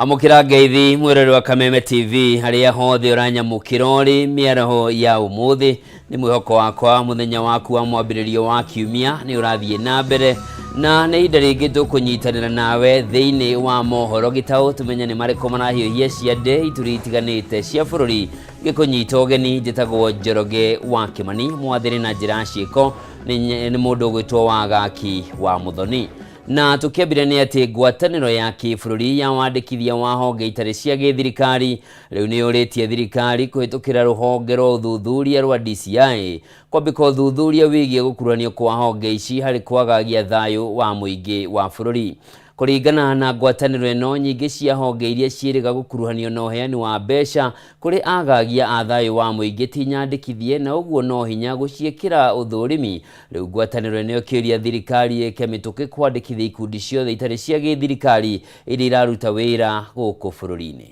Amũkĩra ngeithi mwĩrori wa Kameme TV harĩa hothe ũranyamũkĩra ũrĩ mĩaraho ya ũmũthĩ. Nĩ mwĩhoko wakwa mũthenya waku wa mwambĩrĩrio wa kiumia nĩ ũrathiĩ na mbere, na nĩ ihinda rĩngĩ tũkũnyitanĩra nawe thĩinĩ wa mohoro gĩtaũ tũmenye nĩ marĩkũ marahiũhia ciande ituri itiganĩte cia bũrũri. Ngĩkũnyita ũgeni, njĩtagwo Njoroge wa Kĩmani, mwathĩrĩ na njĩra ya ciĩko nĩ mũndũ ũgwĩtwo Wagaki wa Mũthoni. Na tũkĩambire nĩ atĩ ngwatanĩro ya kĩbũrũri ya wandĩkithia wa honge itarĩ cia gĩthirikari rĩu nĩ yũrĩtie thirikari kũhĩtũkĩra rũhonge rwa ũthuthuria rwa DCI kwambĩka ũthuthuria wĩgiĩ gũkuruhanio kwa honge ici harĩ kwagagia thayũ wa mũingĩ wa bũrũri. Kũringana na ngwatanĩro ĩno, nyingĩ cia honge iria ciĩrĩga gũkuruhanio na ũheani wa mbeca kũrĩ agagia a thayũ wa mũingĩ ti nyandĩkithie, na ũguo no hinya gũciĩkĩra ũthũrimi. Rĩu ngwatanĩro ĩno ĩkĩũria thirikari ĩke mĩtũkĩ kwandĩkithia ikundi ciothe itarĩ cia gĩthirikari iria iraruta wĩra gũkũ bũrũri-inĩ.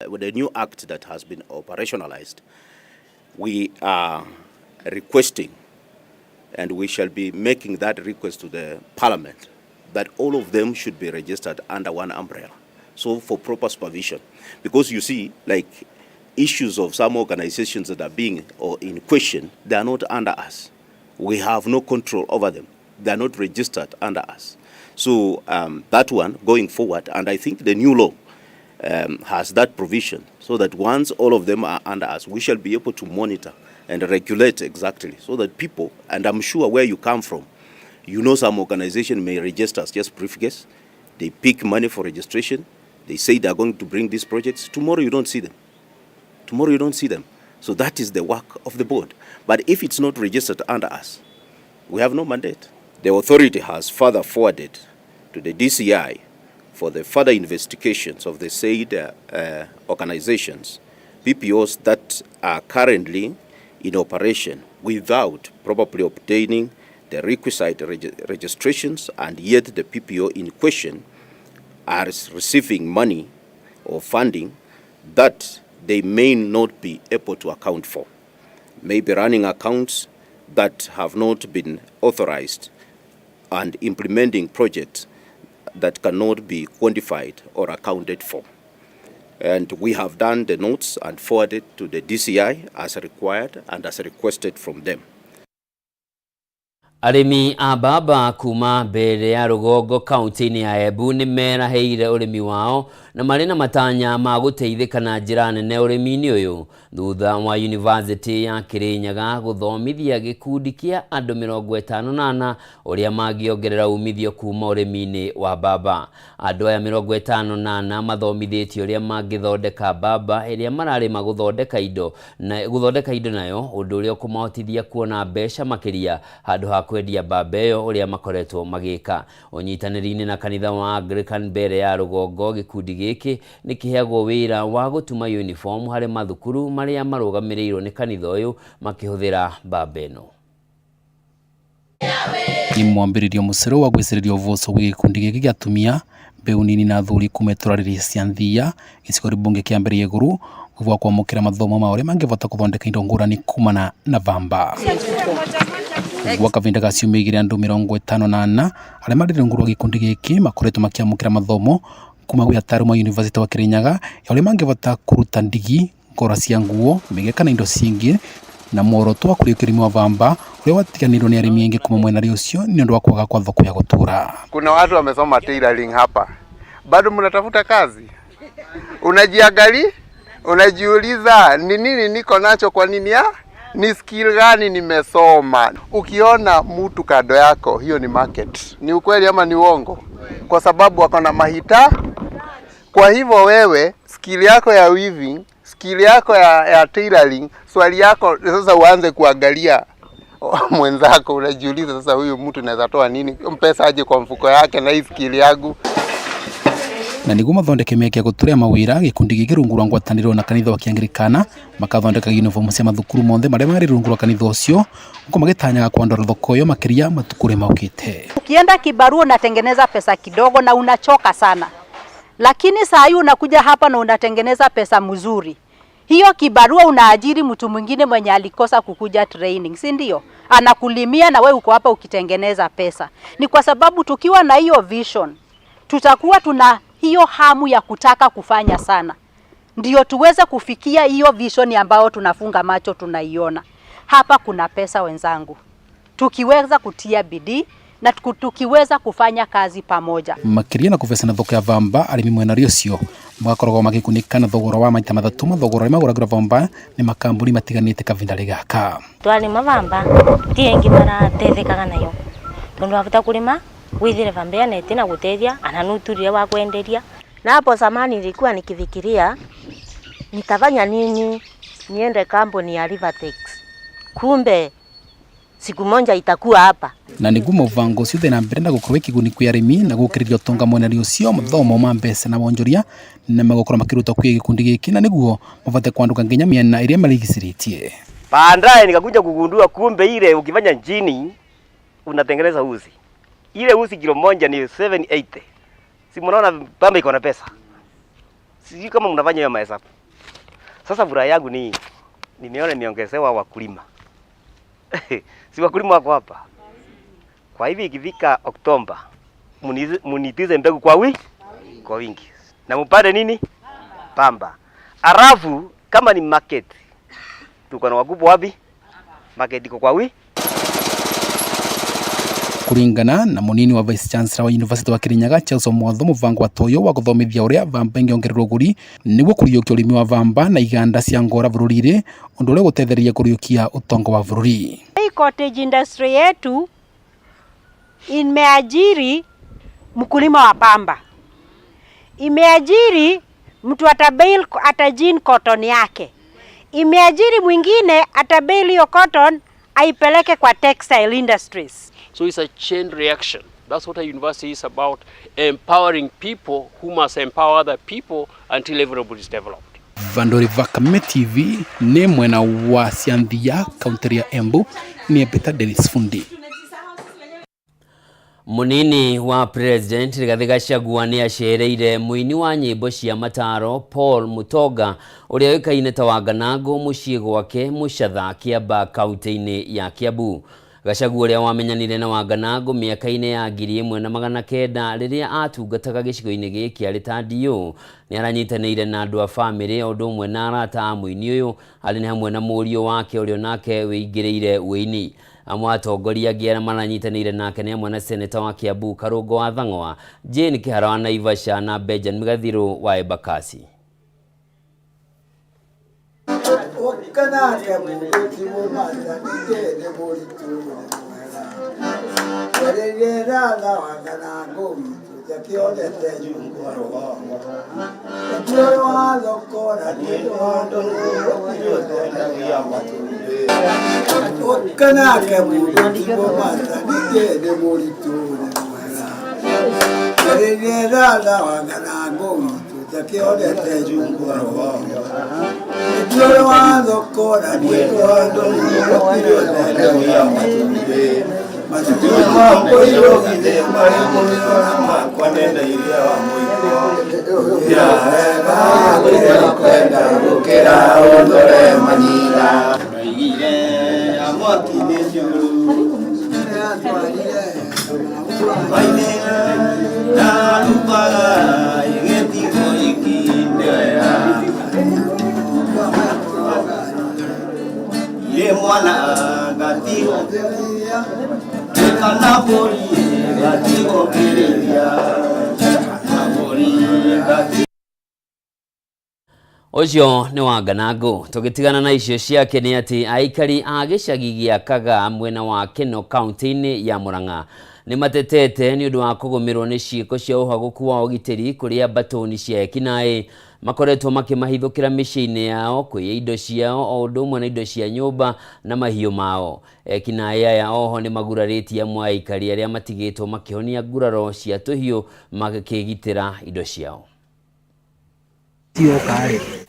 With the new act that has been operationalized, we are requesting, and we shall be making that request to the parliament, that all of them should be registered under one umbrella. So for proper supervision. Because you see, like issues of some organizations that are being or in question, they are not under us. We have no control over them. They are not registered under us. So that one going forward, and I think the new law has that provision, so that once all of them are under us, we shall be able to monitor and regulate exactly, so that people, and I'm sure where you come from, you know some organization may register as just briefcase, they pick money for registration, they say they are going to bring these projects, tomorrow you don't see them. Tomorrow you don't see them. So that is the work of the board. But if it's not registered under us, we have no mandate. The authority has further forwarded to the DCI for the further investigations of the said organizations, PPOs that are currently in operation without probably obtaining the requisite registrations, and yet the PPO in question are receiving money or funding that they may not be able to account for, maybe running accounts that have not been authorized and implementing projects that cannot be quantified or accounted for. And we have done the notes and forwarded to the DCI as required and as requested from them. Arĩmi a mbamba kuma mbere ya rũgongo kaunti-inĩ ya Embu nĩ merahĩire ũrĩmi wao na marĩ na matanya ma gũteithĩka na njĩra nene ũrĩmi-inĩ ũyũ thutha wa University ya Kirinyaga gũthomithia gĩkundi kĩa andũ 54 ũrĩa mangĩongerera umithio kuma ũrĩmi-inĩ wa mbamba. Andũ aya 54 mathomithĩtio ũrĩa mangĩthondeka mbamba ĩrĩa mararĩma gũthondeka indo nayo, ũndũ ũrĩa ũkũmahotithia kuona mbeca makĩria handũ ha kwendia mbamba ĩyo ũrĩa makoretwo magĩka. Ũnyitanĩri-inĩ na kanitha wa Anglican mbere ya rũgongo, gĩkundi gĩkĩ nĩ kĩheagwo wĩra wa gũtuma uniform harĩ mathukuru marĩa marũgamĩrĩirwo nĩ kanitha ũyũ makĩhũthĩra mbamba ĩno. Nĩ mwambĩrĩrio mũcero wa gwĩcĩrĩria ũboco gwĩ gĩkundi gĩkĩ gĩa atumia mbeũ nini na athuri kuma itũra rĩrĩ cia Nthia gĩcigo mbunge kĩa mbere ya igũrũ gwa kwamũkĩra mathomo ma ũrĩa mangĩhota gũthondeka indo ngũrani kumana na bamba. Gwa kahinda ga ciumia igĩrĩ andũ 54 arĩa marĩ rungu rwa gĩkundi gĩkĩ makoretwo makĩamũkĩra mathomo kuma gwĩ ataaramu a University wa Kirinyaga ya ũrĩa mangĩhota kũruta ndigi, ngora cia nguo, mĩgeka na indo cingĩ na muoroto wa kũriũkia ũrĩmi wa bamba ũrĩa watiganĩirio nĩ arĩmi aingĩ kuma mwena ũcio nĩ ũndũ wa kwaga kwa thoko ya gũtũra. Kuna watu wamesoma tailoring hapa, bado mnatafuta kazi, unajiangalia, unajiuliza ni nini niko nacho, kwa nini ya ni skill gani nimesoma. Ukiona mtu kando yako, hiyo ni market. Ni ukweli ama ni uongo? Kwa sababu wako na mahita. Kwa hivyo wewe skill yako ya weaving, skill yako ya tailoring, swali yako sasa uanze kuangalia mwenzako, unajiuliza sasa, huyu mtu naweza toa nini mpesa aje kwa mfuko yake na hii skill yangu. Na nĩguo mathondeke mĩeke ya gũtũria mawĩra, gĩkundi gĩkĩ rungu rwa ngwatanĩro na kanitha wa Kĩangirikana makathondeka uniform cia mathukuru mothe marĩa marĩ rungu rwa kanitha ũcio, huku magĩtanyaga kwandora thoko ĩyo makĩria matukũ maukĩte. Ukienda kibarua unatengeneza pesa kidogo na unachoka sana, lakini saa hii unakuja hapa na unatengeneza pesa mzuri. Hiyo kibarua unaajiri mtu mwingine mwenye alikosa kukuja training, si ndio? Anakulimia na we uko hapa ukitengeneza pesa. Ni kwa sababu tukiwa na hiyo vision tutakuwa tuna Hiyo hamu ya kutaka kufanya sana, ndio tuweze kufikia hiyo vision ambayo tunafunga macho tunaiona. Hapa kuna pesa wenzangu, tukiweza kutia bidii na tukiweza kufanya kazi pamoja. Makiria na kuvecana thoko ya vamba arimi mwena ũcio magakoragwo magĩkunĩka na thogora wa maita mathatu mathogora arĩa magũragĩrwo vamba nĩ makambuni matiganĩte kavinda gaka. Twarima vamba ti engi maratethekaga nayo tondu wavuta kulima withire vamba yanete na gutethia ana nuturire wa kwenderia. Na hapo zamani nilikuwa nikifikiria nitafanya nini niende kampuni ya Rivertex, kumbe siku moja itakuwa hapa. Na nĩguo mũbango ũcio ũthiĩ na mbere na gũkorwo kĩguni kwĩ arĩmi na gũkĩrĩria ũtonga mwena ũcio mathomo ma mbeca na wonjoria na megũkorwo makĩrutwo kwĩ gĩkundi gĩkĩ na nĩguo mabote kwanduka nginya mĩena ĩrĩa marigicĩrĩtie. Baadaye nikakuja kugundua kumbe ile ukifanya chini unatengeneza uzi. Ile uzi kilo moja ni 780. Si mnaona pamba iko na pesa. Sijui kama mnafanya hiyo mahesabu. Sasa furaha yangu ni nimeona nimeongezewa wakulima. Si wakulima wako hapa. Kwa hivi ikifika Oktoba munitize mbegu kwa wingi, kwa wingi. Na mupande nini? Pamba. Alafu kama ni market tuko na wakubwa wapi? Market iko kwa wingi. Kuringana na munini wa Vice Chancellor wa University wa Kirinyaga Charles Omwatho mubango wa toyo wa guthomithia uria vamba ingiongererwo ũguri niguo kuriũkia ũrĩmi wa vamba na iganda cia ngora bũrũri-inĩ ũndũ ũrĩa ũgũtethereria kũriũkia ũtonga wa bũrũri. Hii cottage industry yetu imeajiri mkulima wa pamba, imeajiri mtu atabail atajin cotton yake, imeajiri mwingine atabail hiyo cotton aipeleke kwa textile industries. So it's a chain reaction. That's what a university is about, empowering people who must empower other people until everybody is developed. Vandori va Kameme TV nĩ mwena wa Cianthia kaunti ya Embu ni Peter Dennis Fundi. Munini wa President Rigathi Gachagua nĩ acereire mũini wa nyĩmbo cia mataro Paul Mutoga ũrĩa ũĩkaine ta Wanganangũ mũciĩ gwake Mũcatha Kĩamba kaunti-inĩ ya Kiambu. Gachagua ũrĩa wamenyanire na Wanganangũ mĩaka-inĩ ya 1900 rĩrĩa atungataga gĩcigo-inĩ gĩkĩ arĩ ta DO nĩ aranyitanĩire na andũ a bamĩrĩ o ũndũ ũmwe na arata a mũini ũyũ arĩ nĩ hamwe na mũriũ wake ũrĩa nake wĩingĩrĩire wĩini. Amwe atongoria angĩ arĩa maranyitanĩire nake nĩ hamwe na seneta wa Kiambu Karũngo wa Thang'wa, Jane Kihara wa Naivasha na Benjamin Gathiru wa Embakasi. Ũcio nĩ Wanganangũ. Tũgĩtigana na icio ciake nĩ atĩ aikari a gĩcagi gĩa Kagaa mwena wa Keno kaunti-inĩ ya Murang'a nĩ matetete nĩ ũndũ wa kũgũmĩrwo nĩ ciĩko cia ũhagũku wa ũgitĩri kũrĩa mbatũni cia ekinaĩ makoretwo makĩmahithũkĩra mĩciĩ-inĩ yao kũiya indo ciao o ũndũ ũmwe na indo cia nyũmba na mahiũ mao. Ekinaĩ aya oho nĩ magurarĩtie amwe a aikari arĩa matigĩtwo makĩhonia nguraro cia tũhiũ makĩgitĩra indo ciao.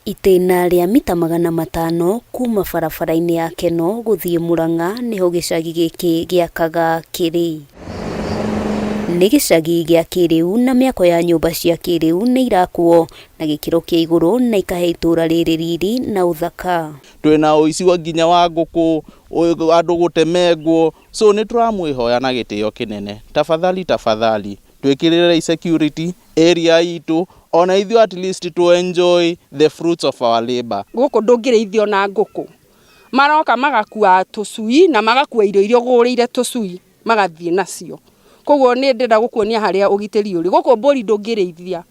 Itĩna rĩa mita 500 kuma barabara-inĩ ya Keno gũthiĩ Murang'a nĩho gĩcagi gĩkĩ gĩa Kagaa kĩrĩ. Nĩ gĩcagi gĩa kĩrĩu na mĩako ya nyũmba cia kĩrĩu nĩ irakwo na gĩkĩro kĩa igũrũ na ikahe itũra rĩrĩ riri na ũthaka. Twĩna ũici wa nginya wa ngũkũ, andũ gũtemengwo, so nĩ tũramwĩhoya na gĩtĩo kĩnene, tafadhali tafadhali Twĩkĩrĩre security area itũ, ona ithuĩ at least to enjoy the fruits of our labor. Gũkũ ndũngĩrĩithio na ngũkũ, maroka magakua tũcui na magakua irio iria ũgũrĩire tũcui magathiĩ nacio. Koguo nĩ ndĩrenda gũkuonia harĩa ũgitĩri ũrĩ gũkũ. Mbũri ndũngĩrĩithia,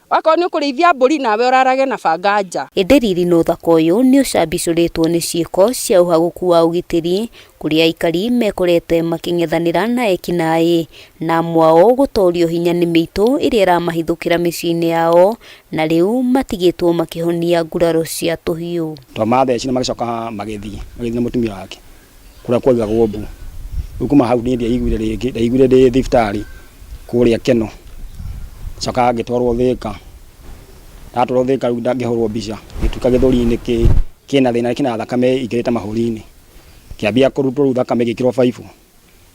akorwo nĩ ũkũrĩithia mbũri nawe ũrarage na banga nja. Ĩndĩ riri na ũthaka ũyũ nĩ ũcambicũrĩtwo nĩ ciĩko cia ũhagũku wa ũgitĩri, kũrĩa aikari mekorete makĩng'ethanĩra na ekinaĩ na amwe ao gũtorio hinya nĩ mĩitũ ĩrĩa ĩramahithũkĩra mĩciĩ-inĩ yao, na rĩu matigĩtwo makĩhonia nguraro cia tũhiũ. Twamathecire, magĩcoka magĩthiĩ na mũtumia wake kũrĩa kwaigagwo mbu. Rĩu kuma hau niĩ ndiaiguire rĩngĩ, ndaiguire ndĩ thibitarĩ kũrĩa Keno, coka ngĩtwarwo Thĩka. Ndatwarwo Thĩka rĩu ngĩhũrwo mbica, gĩtuĩka gĩthũri-inĩ kĩna thĩna, kĩna thakame ĩingĩrĩte mahũri-inĩ. Kĩambia kũrutwo rĩu thakame, ĩgĩkĩrwo baibũ,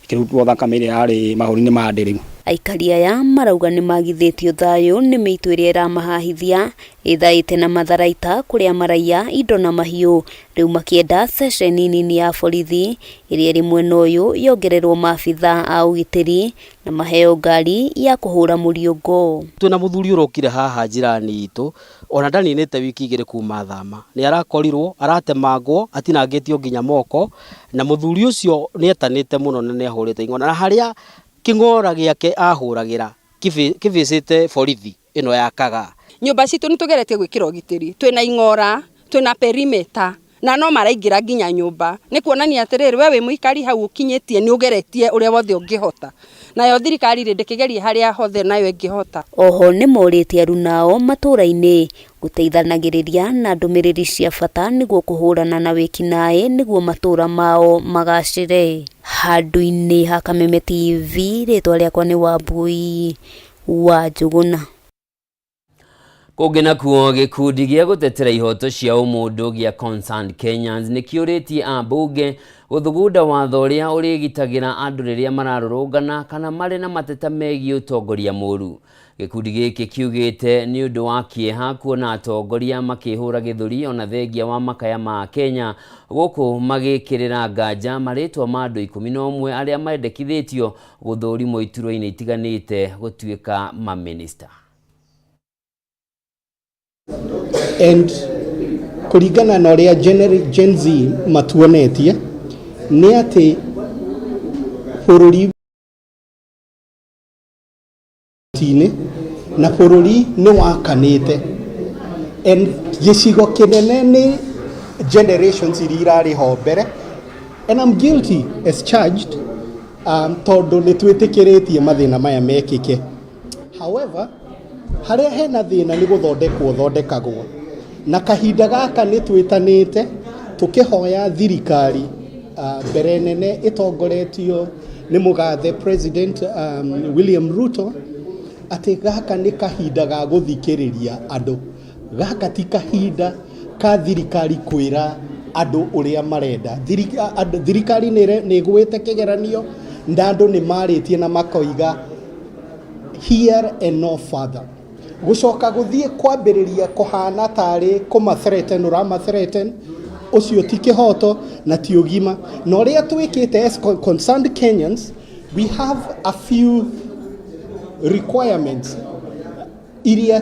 ĩkĩrutwo thakame ĩrĩa yarĩ mahũri-inĩ ma ndĩ rĩu. Aikari aya marauga nĩ magithĩtio thayũ nĩ mĩitũ ĩrĩa ĩramahahithia ĩthaĩte na matharaita kũrĩa maraiya indo na mahiũ, rĩu makĩenda ceceni nini ya borithi ĩrĩa ĩrĩ mwena ũyũ yongererwo maabitha a ũgitĩri na maheo ngari ya kũhũra mũriũngo. Twĩna mũthuri ũrokire haha njirani itũ, ona ndaninĩte wiki 2 kuma thama, nĩ arakorirwo aratemangwo, atinangĩtio nginya moko, na mũthuri ũcio nĩ etanĩte mũno na nĩ ahũrĩte ing'ora, na harĩa kĩng'ora gĩake ahũragĩra kĩbĩcĩte borithi ĩno ya Kagaa. Nyũmba citũ nĩ tũgeretie gwĩkĩra ũgitĩri, twĩna ing'ora, twĩna perimeter, na no maraingĩra nginya nyũmba. Nĩ kuonania atĩrĩrĩ, we wĩ mũikari hau ũkinyĩtie nĩ ũgeretie ũrĩa wothe ũngĩhota, nayo thirikari rĩ, ndĩkĩgerie harĩa hothe nayo ĩngĩhota. Oho nĩ morĩtie arunao matũũra-inĩ gũteithanagĩrĩria na ndũmĩrĩri cia bata nĩguo kũhũrana na wĩkinaĩ nĩguo matũũra mao magacĩre. Handũ-inĩ ha Kameme TV, rĩtwa rĩakwa nĩ Wambui wa Njũgũna. Kũngĩ nakuo, gĩkundi gĩa gũtetera ihoto cia ũmũndũ gĩa Concerned Kenyans nĩ kĩũrĩtie ambunge gũthugunda watho ũrĩa ũrĩgitagĩra andũ rĩrĩa mararũrũngana kana marĩ na mateta megiĩ ũtongoria mũru. Gĩkundi gĩkĩ kiugĩte nĩ ũndũ wa kĩeha kuona atongoria makĩhũra gĩthũri ona thengia wa makaya ma Kenya, gũkũ magĩkĩrĩra nganja marĩtwa ma andũ 11 arĩa mendekithĩtio gũthũrimwo iturwa-inĩ itiganĩte gũtuĩka mamĩnĩsta. And kũringana na ũrĩa Gen Z matuonetie nĩ atĩ bũrũri inĩ na bũrũri nĩ wakanĩte, and gĩcigo kĩnene nĩ generations iria irarĩ ho mbere, and I'm guilty as charged, tondũ nĩ twĩtĩkĩrĩtie mathĩna maya mekĩke. However, harĩa hena thĩna nĩ gũthondekwo thondekagwo, na kahinda gaka nĩ twĩtanĩte tũkĩhoya thirikari, mbere nene ĩtongoretio nĩ mũgathe President William Ruto, atĩ gaka nĩ kahinda ga gũthikĩrĩria andũ. Gaka ti kahinda ka thirikari kwĩra andũ ũrĩa marenda. Thirikari nĩ ĩgwĩte kĩgeranio na andũ nĩ marĩtie na makoiga here and no further. Gũcoka gũthiĩ kwambĩrĩria kũhana tarĩ kũma threaten, ũrama threaten, ũcio ti kĩhoto na ti ũgima. Na ũrĩa twĩkĩte as Concerned Kenyans, we have a few requirements iria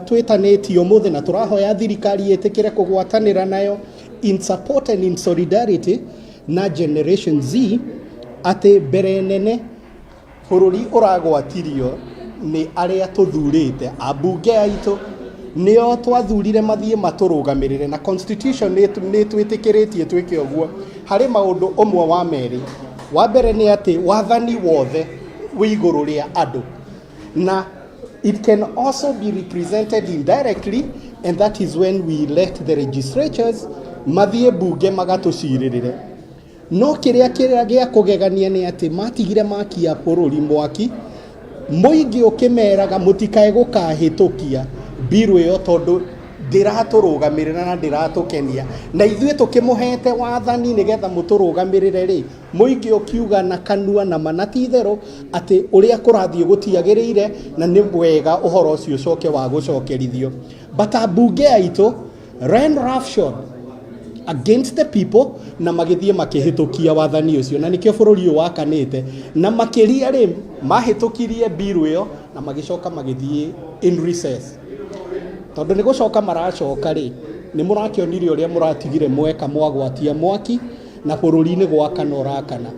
twĩtanĩtio ũmũthĩ na tũrahoya thirikari ĩtĩkĩre kũgwatanĩra nayo in support and in solidarity na Generation Z, atĩ mbere nene bũrũri ũragwatirio nĩ arĩa tũthurĩte, ambunge aitũ nĩo twathurire mathiĩ matũrũgamĩrĩre, na constitution nĩ twĩtĩkĩrĩtie twĩke ũguo harĩ maũndũ ũmwe wa merĩ. Wa mbere nĩ atĩ wathani wothe wĩ igũrũ rĩa andũ, na it can also be represented indirectly, and that is when we elect the legislatures mathiĩ bunge magatũcirĩrĩre. No kĩrĩa gĩa kũgegania nĩ atĩ matigire makia bũrũri mwaki, mũingĩ ũkĩmeraga mũtikae gũkahĩtũkia mbiru ĩyo tondũ ndĩratũrũgamĩrĩra na ndĩratũkenia, na ithuĩ tũkĩmũhete wathani nĩgetha mũtũrũgamĩrĩre rĩ, mũingĩ ũkiuga na kanua na mana ti itherũ atĩ ũrĩa kũrathiĩ gũtiagĩrĩire na nĩ wega ũhoro ũcio ũcoke wa gũcokerithio. But ambunge aitũ ran roughshod against the people na magĩthiĩ makĩhĩtũkia wathani ũcio, na nĩkĩo bũrũri ũyũ wakanĩte. Na makĩria rĩ, Mahĩtũkirie bill ĩyo na magĩcoka magĩthiĩ in recess. Tondũ nĩ gũcoka maracoka rĩ, nĩ mũrakĩonire ũrĩa mũratigire mweka mwagwatia mwaki na bũrũri-inĩ gwakana ũrakana.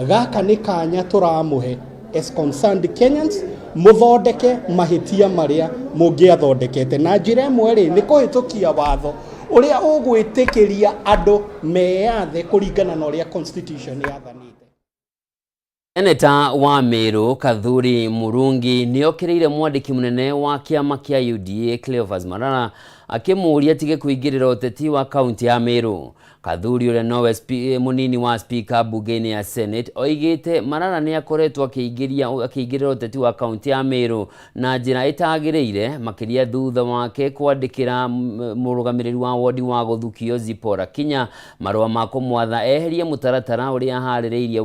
Gaka nĩ kanya tũramũhe as concerned Kenyans mũthondeke mahĩtia marĩa mũngĩathondekete. Na njĩra ĩmwe rĩ, nĩ kũhĩtũkia watho ũrĩa ũgwĩtĩkĩria andũ meyathe kũringana na ũrĩa constitution yathanĩte. Seneta wa Meru Kathuri Murungi nĩokĩrĩire mwandĩki mũnene wa kĩama kĩa UDA Cleophas Malala akĩmũũria atige kũingĩrĩra ũteti wa kaunti ya Meru. Kathuri ũrĩa nowe mũnini wa speaker mbunge-inĩ ya Senate oigĩte Malala nĩ akoretwo akĩingĩrĩra ũteti wa kaunti ya Meru na njĩra ĩtagĩrĩire makĩria thutha wake kwandĩkĩra mũrũgamĩrĩri wa wodi wa Gũthukio Zipporah Kinya marũa ma kũmwatha eherie mũtaratara ũrĩa aharĩrĩirie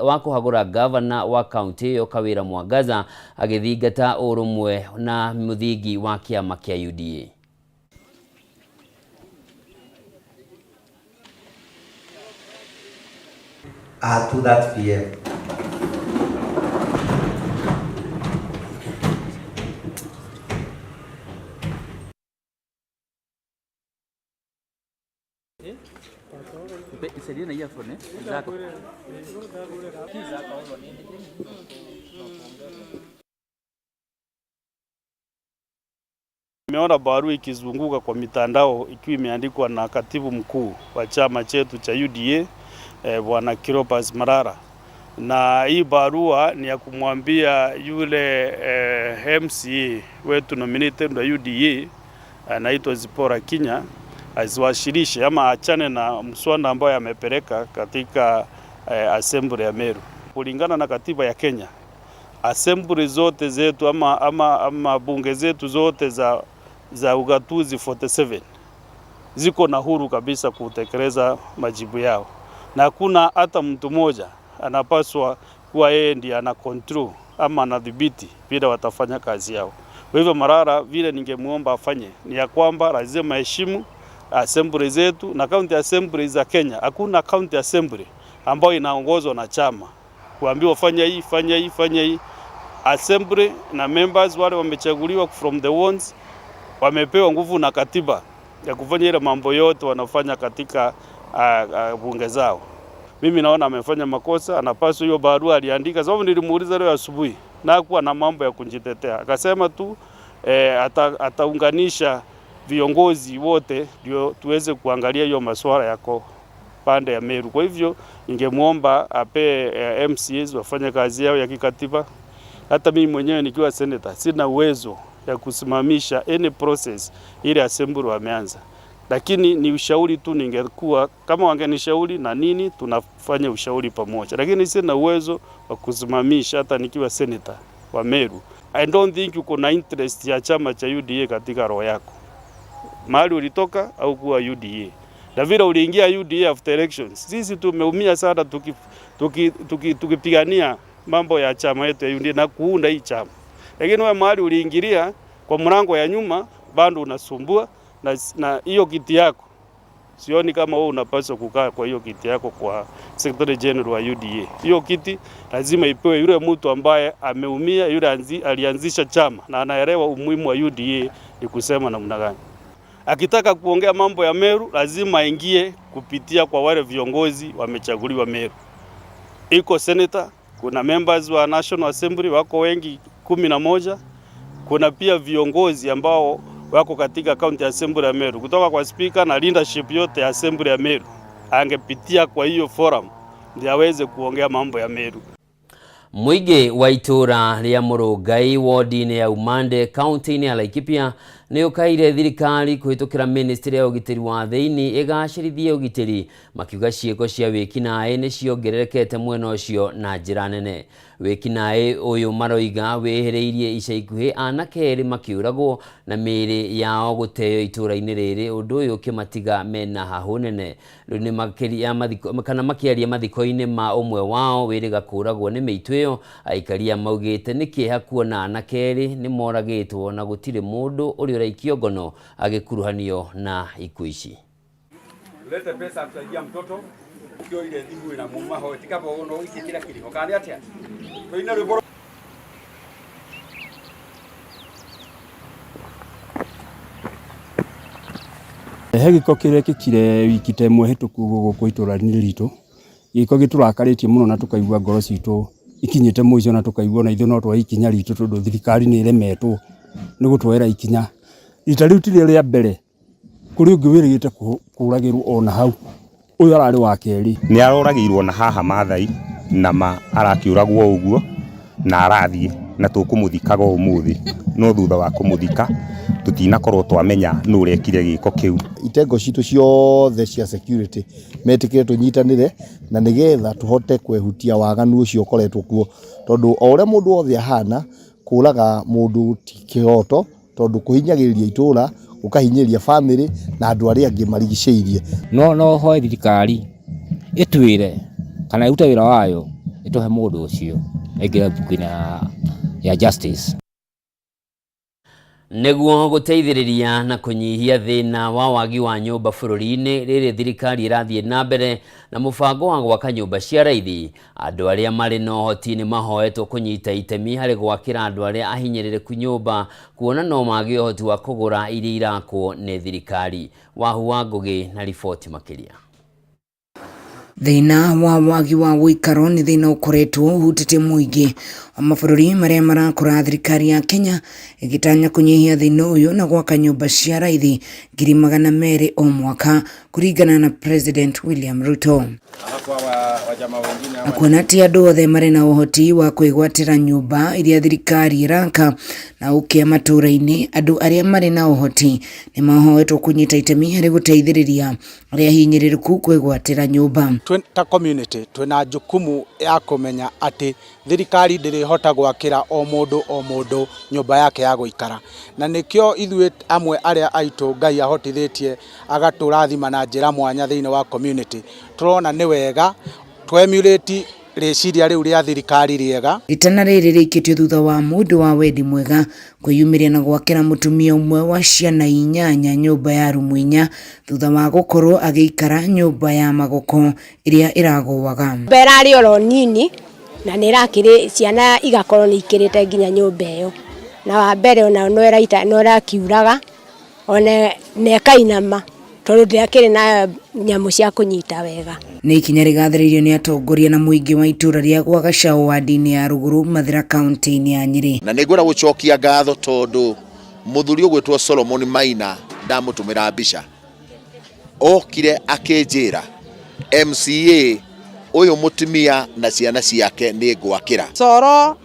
wa kũhagũra gavana wa kaunti ĩyo Kawĩra Mwangaza agĩthingata ũrũmwe na mũthingi wa kĩama kĩa UDA. To that PM. Nimeona barua ikizunguka kwa mitandao ikiwa imeandikwa na katibu mkuu wa chama chetu cha UDA Bwana Cleophas Malala, na hii barua ni ya kumwambia yule MCA wetu nominated wa UDA anaitwa Zipporah Kinya asiwashirishe ama achane na mswada ambayo amepeleka katika assembly ya Meru. Kulingana na katiba ya Kenya, assembly zote zetu ama bunge zetu zote za ugatuzi 47 ziko na huru kabisa kutekeleza majibu yao, na hakuna hata mtu mmoja anapaswa kuwa yeye ndiye ana control ama anadhibiti vile watafanya kazi yao. Kwa hivyo Malala, vile ningemuomba afanye ni ya kwamba lazima heshimu assembly zetu na county assembly za Kenya. Hakuna county assembly ambayo inaongozwa na chama kuambiwa fanya hii, fanya hii, fanya hii. Assembly na members wale wamechaguliwa from the ones wamepewa nguvu na katiba ya kufanya ile mambo yote wanafanya katika bunge zao. Mimi naona amefanya makosa, anapaswa hiyo barua aliandika, sababu nilimuuliza leo asubuhi na hakuwa na mambo ya kujitetea. Akasema tu ataunganisha viongozi wote ndio tuweze kuangalia hiyo masuala yako pande ya Meru. Kwa hivyo ningemuomba ape MCAs wafanye kazi yao ya kikatiba. Hata mimi mwenyewe nikiwa senator sina uwezo ya kusimamisha any process ile assembly wameanza. Lakini ni ushauri tu, ningekuwa kama wangenishauri na nini tunafanya ushauri pamoja. Lakini sina uwezo wa kusimamisha hata nikiwa senator wa Meru. I don't think uko na interest ya chama cha UDA katika roho yako. Mahali ulitoka au kuwa UDA. Na vile uliingia UDA after elections. Sisi tumeumia sana tukipigania mambo ya chama yetu ya UDA na kuunda hii chama. Lakini wewe mahali uliingilia kwa mlango ya nyuma bado unasumbua na hiyo kiti yako. Sioni kama wewe unapaswa kukaa kwa hiyo kiti yako kwa Secretary General wa UDA. Hiyo kiti lazima ipewe yule mtu ambaye ameumia, yule alianzisha chama na anaelewa umuhimu wa UDA ni kusema namna gani. Akitaka kuongea mambo ya Meru lazima aingie kupitia kwa wale viongozi wamechaguliwa Meru. Iko senator, kuna members wa National Assembly wako wengi 11, kuna pia viongozi ambao wako katika County Assembly ya Meru kutoka kwa speaker na leadership yote ya Assembly ya Meru. Angepitia kwa hiyo forum ndio aweze kuongea mambo ya Meru. Mũingĩ wa itũũra rĩa Mũrũngai wodi-inĩ ya Umande kaunti-inĩ ya Laikipia nĩ ũkaire thirikari kũhĩtũkĩra ministry ya ũgitĩri wa thĩinĩ ĩgacĩrithie ũgitĩri, makiuga ciĩko cia wĩkinaĩ nĩ ciongererekete mwena ũcio na njĩra nene. Wĩkinaĩ ũyũ maroiga wĩhĩrĩirie ica ikuhĩ anake erĩ makĩũragwo na mĩĩrĩ yao gũteo itũũra-inĩ rĩrĩ, ũndũ ũyũ ũkĩmatiga mena hahũ nene. Rĩu nĩ makĩria mathiko, kana makĩaria mathiko-inĩ ma ũmwe wao wĩrĩga kũũragwo nĩ mĩitũ ĩyo, aikaria maugĩte nĩ kĩeha kuona anake erĩ nĩ moragĩtwo na gũtirĩ mũndũ ũrĩa ũraikio ngono agĩkuruhanio na ikuũ ici. Lete pesa kusaidia mtoto kio ile thimu ina muuma ho tikapo ono iki kila kiliko kani atia. Tuina rwimbo. He gĩko kĩrekĩkire wiki ta ĩmwe hĩtũku gũkũ itũra-inĩ ritũ, gĩko gĩtũrakarĩtie mũno na tũkaigua ngoro citũ ikinyĩte mũico na tũkaigua ona ithuĩ no tuoe ikinya ritũ tondũ thirikari nĩ ĩremetwo nĩ gũtuoera ikinya. Rita rĩu tirĩo rĩa mbere kũrĩ ũngĩ wĩrĩgĩte kũragĩrwo ona hau, ũyũ ararĩ wa kerĩ. Nĩ aroragĩirwo na haha Maathai na ma arakĩũragwo ũguo na arathiĩ na tũkũmũthikaga ũmũthĩ no thutha wa kũmũthika tũtinakorwo twamenya nũ ũrekire gĩko kĩu. Itengo citũ ciothe cia security metĩkĩre tũnyitanĩre na nĩgetha tũhote kwehutia waganu ũcio ũkoretwo kuo, tondũ o ũrĩa mũndũ wothe ahana kũraga mũndũ ti kĩhoto, tondũ kũhinyagĩrĩria itũra, gũkahinyĩrĩria bamĩrĩ na andũ arĩa angĩ marigicĩirie. No hoe thirikari ĩtwĩre kana ĩrute wĩra wayo ĩtũhe mũndũ ũcio aingĩre mbuku-inĩ ya justice. Nĩguo gũteithĩrĩria na kũnyihia thĩna wa wagi wa nyũmba bũrũri-inĩ, rĩrĩ thirikari ĩrathiĩ na mbere na mũbango wa gwaka nyũmba cia raithi. Andũ arĩa marĩ na ũhoti nĩ mahoetwo kũnyita itemi harĩ gwakĩra andũ arĩa ahinyĩrĩrĩku nyũmba, kuona no mage ũhoti wa kũgũra iria irakwo nĩ thirikari. Wahu wa Ngũgĩ na riboti makĩria. Thĩna wa wagi wa ũikaro nĩ thĩna ũkoretwo ũhutĩtie mũingĩ wa mabũrũri marĩa marakũra. Thirikari ya Kenya ĩgĩtanya kũnyihia thĩna ũyũ na gwaka nyũmba cia raithi 200,000 o mwaka, kũringana na President William Ruto. Na kuona ti andũ othe marĩ na ũhoti wa kwĩgwatĩra nyũmba iria thirikari ĩraka na ũkĩa matũũra-inĩ, andũ arĩa marĩ na ũhoti nĩ mahoetwo kũnyita itemi harĩ gũteithĩrĩria arĩa hinyĩrĩrĩku kwĩgwatĩra nyũmba. Ta community twĩna jukumu ya kũmenya atĩ thirikari ndĩrĩhota gwakĩra o mũndũ o mũndũ nyũmba yake ya gũikara, na nĩkĩo ithuĩ amwe arĩa aitũ Ngai ahotithĩtie agatũrathima na njĩra mwanya thĩinĩ wa community, tũrona nĩ wega tũ-emulate rĩciria rĩu rĩa thirikari rĩega. Itana rĩrĩ rĩikĩtio thutha wa mũndũ wa wendi mwega kwĩyumĩria na gwakĩra mũtumia ũmwe wa ciana 8 nyũmba ya rumu 4 thutha wa gũkorwo agĩikara nyũmba ya magoko ĩrĩa ĩragũaga. Nyũmba ĩrarĩ oro nini na nĩ ĩrakĩrĩ ciana igakorwo nĩ ikĩrĩte nginya nyũmba ĩyo, na wa mbere ona no ĩraita no ĩrakiuraga ona na ĩkainama tondũ ndĩakĩrĩ na nyamũ cia kũnyita wega. Nĩ ikinya rĩgathĩrĩirio nĩ atongoria na mũingĩ wa itũũra rĩa gwa Gacao wadi-inĩ ya Rũgũrũ Mathĩra kaunti-inĩ ya Nyĩrĩ. Na nĩ ngwenda gũcokia ngatho tondũ mũthuri ũgwĩtwo Solomon Maina ndamũtũmĩra mbica okire akĩnjĩra MCA ũyũ mũtumia na ciana ciake nĩ ngwakĩra. Coro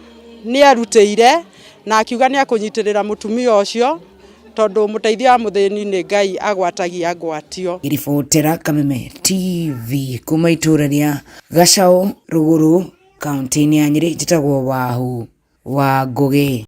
nĩ erutĩire na akiuga nĩ akũnyitĩrĩra mũtumia ũcio tondũ mũteithia wa mũthĩni nĩ Ngai agwatagia ngwatio. Ngĩribotera Kameme TV kuma itũũra rĩa Gacao Rũgũrũ kaunti-inĩ ya Nyĩrĩ, njĩtagwo Wahu wa Ngũgĩ.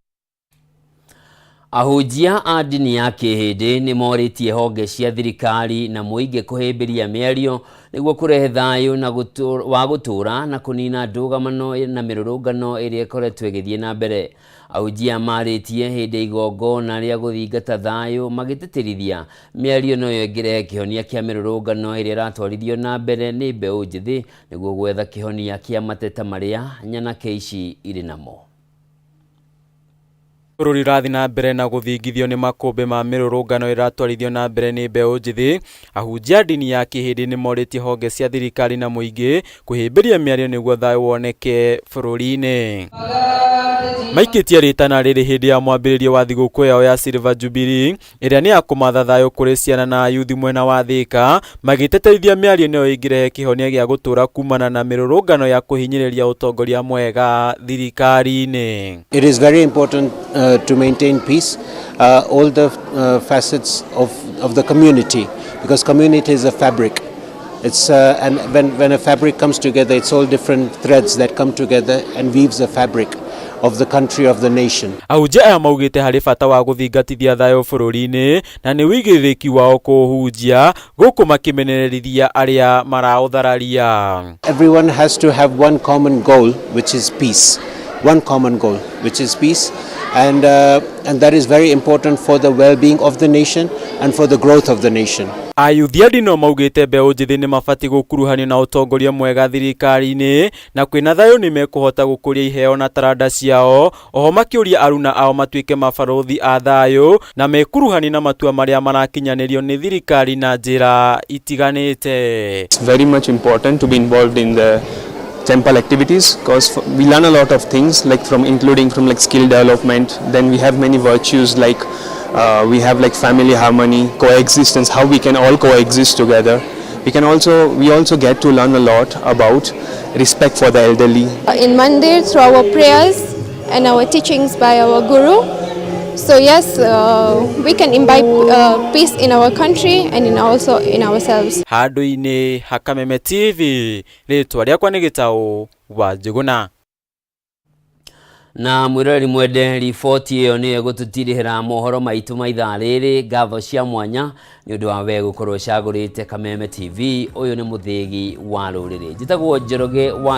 Ahunjia a ndini ya Kĩhĩndĩ nĩ morĩtie honge cia thirikari na mũingĩ kũhĩmbĩria mĩario nĩguo kũrehe thayũ na wa gũtũũra na kũnina ndũgamano na mĩrũrũngano ĩrĩa ĩkoretwo ĩgĩthiĩ na mbere. Ahunjia marĩtie hĩndĩ ya igongona rĩa gũthingata thayũ magĩtĩtĩrithia mĩario noyo ĩngĩrehe kĩhonia kĩa mĩrũrũngano ĩrĩa ĩratwarithio na mbere nĩ mbeũ njĩthĩ nĩguo gwetha kĩhonia kĩa mateta marĩa nyanake ici irĩ namo. Bũrũri ũrathiĩ na mbere na gũthingithio nĩ makũmbĩ ma mĩrũrũngano ĩratwarithio na mbere nĩ mbeũ njĩthĩ. Ahunjia a ndini ya Kĩhĩndĩ nĩ morĩtie honge cia thirikari na mũingĩ kũhĩmbĩria mĩario nĩguo thayũ woneke bũrũri-inĩ. Maikĩtie rĩtana rĩrĩ hĩndĩ ya mwambĩrĩrio wa thigũkũ yao ya Silver Jubilee ĩrĩa nĩ ya kũmatha thayũ kũrĩ ciana na ayuthi mwena wa Thĩka, magĩtĩtĩrithia mĩario nĩyo ĩngĩrehe kĩhonia gĩa gũtũũra kumana na mĩrũrũngano ya kũhinyĩrĩria ũtongoria mwega thirikari-inĩ. It is very important to maintain peace, all the facets of the community, because community is a fabric. And when a fabric comes together, it's all different threads that come together and weaves a fabric of the country, of the nation. Ahunjia aya maugĩte harĩ bata wa gũthingatithia thayũ bũrũri-inĩ na nĩ wĩigĩrĩrĩki wao kũũhunjia gũkũ makĩmenerithia arĩa maraũthararia. Everyone has to have one common goal, which is peace. One common goal, which is peace. And that is very important for the well-being of the nation and for the growth of the nation. Ayuthi a ndini maugĩte mbeũ njĩthĩ nĩmabatiĩ gũkuruhanio na ũtongoria mwega thirikari-inĩ na kwĩna thayũ nĩmekũhota gũkũria iheo na taranda ciao. Oho makĩũria aruna ao matuĩke mabarũthi a thayũ na mekuruhanie na matua marĩa marakinyanĩrio nĩ thirikari na njĩra itiganĩte. It's very much important to be involved in the temple activities because we learn a lot of things, like from including from like skill development. Then we have many virtues, like we have like family harmony, coexistence, how we can all coexist together. We also get to learn a lot about respect for the elderly. In Mandir through our prayers and our teachings by our guru. So yes, we can imbibe peace in our country and in also in ourselves. Handũ-inĩ ha Kameme TV, rĩtwa rĩakwa nĩ Gĩtaũ wa Njũgũna. Na mwĩroreri mwende, riboti ĩyo nĩyo ĩgũtũtirihĩra mohoro maitũ ma ithaa rĩrĩ. Ngatho cia mwanya nĩ ũndũ wa we gũkorwo ũcagũrĩte Kameme TV. Ũyũ nĩ mũthĩgi wa rũrĩrĩ. Njĩtagwo Njoroge wa